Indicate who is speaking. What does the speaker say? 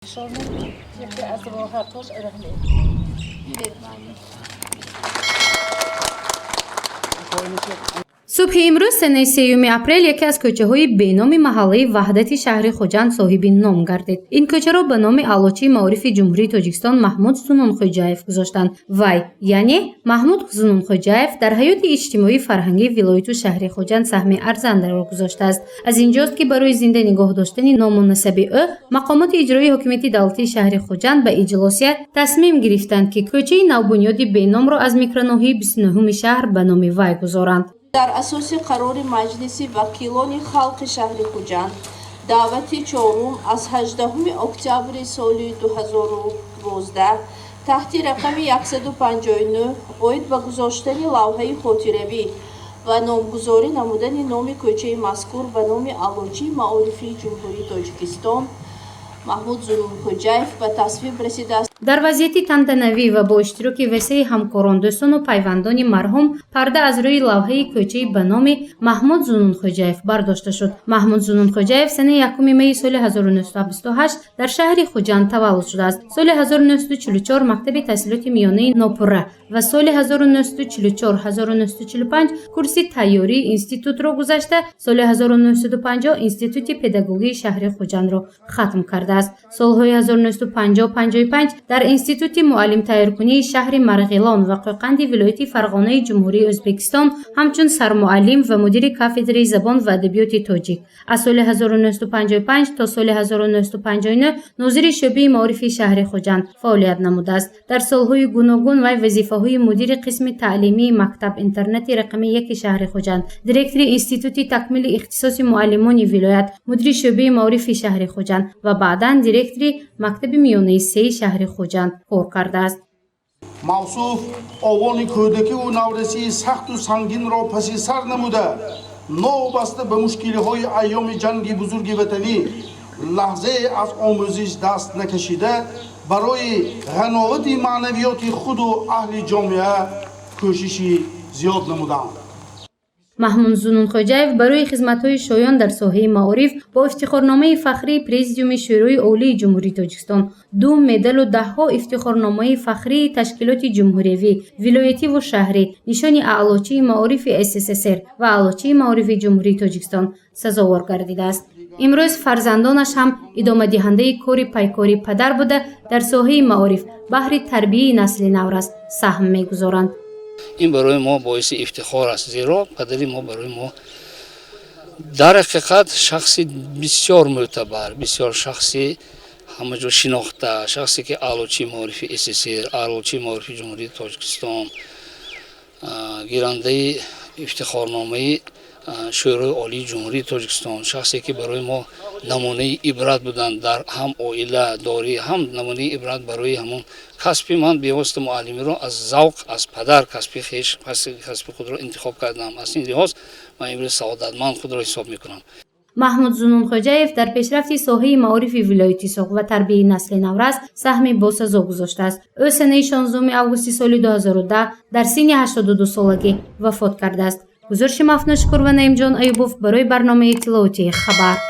Speaker 1: Яке аз роҳатҳош раҳмет.
Speaker 2: Субҳи имрӯз, санаи 3 апрел, яке аз кӯчаҳои беноми маҳаллаи Ваҳдати шаҳри Хуҷанд соҳиби ном гардид. Ин кӯчаро ба номи аълочии маорифи Ҷумҳурии Тоҷикистон Маҳмуд Зунунхӯҷаев гузоштанд. Вай, яъне Маҳмуд Зунунхӯҷаев, дар ҳаёти иҷтимоию фарҳангии вилояту шаҳри Хуҷанд саҳми арзандаро гузоштааст. Аз инҷост, ки барои зинда нигоҳ доштани ному насаби ӯ мақомоти иҷроии ҳокимияти давлатии шаҳри Хуҷанд ба иҷлосия тасмим гирифтанд, ки кӯчаи навбунёди беномро аз микроноҳияи 29-уми шаҳр ба номи вай гузоранд.
Speaker 3: Дар асоси қарори Маҷлиси вакилони халқи шаҳри Хуҷанд даъвати чорум аз 18 октябри соли 2012 таҳти рақами 159 оид ба гузоштани лавҳаи хотиравӣ ва номгузорӣ намудани номи кӯчаи мазкур ба номи аълочии маорифии Ҷумҳурии Тоҷикистон Маҳмуд Зунунхӯҷаев ба тасвиб расидааст.
Speaker 2: Дар вазъияти тантанавӣ ва бо иштироки васеи ҳамкорон, дӯстону пайвандони марҳум парда аз рӯи лавҳаи кӯчаи ба номи Маҳмуд Зунунхӯҷаев бардошта шуд. Маҳмуд Зунунхӯҷаев санаи 1 майи соли 1928 дар шаҳри Хуҷанд таваллуд шудааст. Соли 1944 мактаби таҳсилоти миёнаи нопурра ва соли 1944-1945 курси тайёрии институтро гузашта, соли 1950 Институти педагогии шаҳри Хуҷандро хатм кардааст. Солҳои 1950-55 дар Институти муаллимтайёркунии шаҳри Марғилон ва Қӯқанди вилояти Фарғонаи Ҷумҳурии Ӯзбекистон ҳамчун сармуаллим ва мудири кафедраи забон ва адабиёти тоҷик, аз соли 1955 то соли 1959 нозири шӯъбаи маорифи шаҳри Хуҷанд фаъолият намудааст. Дар солҳои гуногун вай вазифаҳои мудири қисми таълимии мактаб-интернати рақами 1 шаҳри Хуҷанд, директори Институти такмили ихтисоси муаллимони вилоят, мудири шӯъбаи маорифи шаҳри Хуҷанд ва баъдан директори мактаби миёнаи сеи шаҳри Хуҷанд кор кардааст.
Speaker 4: Мавсуф овони кӯдакиву наврасии сахту сангинро паси сар намуда, новобаста ба мушкилиҳои айёми Ҷанги Бузурги Ватанӣ, лаҳзае аз омӯзиш даст накашида, барои ғановати маънавиёти худу аҳли ҷомеа кӯшиши зиёд намуданд.
Speaker 2: Маҳмуд Зунунхоҷаев барои хизматҳои шоён дар соҳаи маориф бо ифтихорномаи фахрии Президиуми Шӯрои Олии Ҷумҳурии Тоҷикистон, ду медалу даҳҳо ифтихорномаи фахрии ташкилоти ҷумҳуриявӣ, вилоятиву шаҳрӣ, нишони Аълочии маорифи СССР ва Аълочии маорифи Ҷумҳурии Тоҷикистон сазовор гардидааст. Имрӯз фарзандонаш ҳам идомадиҳандаи кори пайкори падар буда, дар соҳаи маориф баҳри тарбияи насли наврас саҳм мегузоранд.
Speaker 5: Ин барои мо боиси ифтихор аст, зеро падари мо барои мо дар ҳақиқат шахси бисёр мӯътабар, бисёр шахси ҳамаҷо шинохта, шахсе ки аълочии маорифи СССР, аълочии маорифи Ҷумҳурии Тоҷикистон, гирандаи ифтихорномаи Шӯрои Олии Ҷумҳурии Тоҷикистон, шахсе ки барои мо намунаи ибрат буданд дар ҳам оиладорӣ, ҳам намунаи ибрат барои ҳамон касби ман. Бевосита муаллимиро аз завқ аз падар касби хеш, касби худро интихоб кардам. Аз ин лиҳоз ман имрӯз саодатманд худро ҳисоб мекунам.
Speaker 2: Маҳмуд Зунунхоҷаев дар пешрафти соҳаи маорифи вилояти Суғд ва тарбияи насли наврас саҳми босазо гузоштааст. Ӯ санаи 16 августи соли 2010 дар синни 82 солагӣ вафот кардааст. Гузориши Мафнушкур ва Наимҷон Аюбов барои барномаи иттилоотии «Хабар».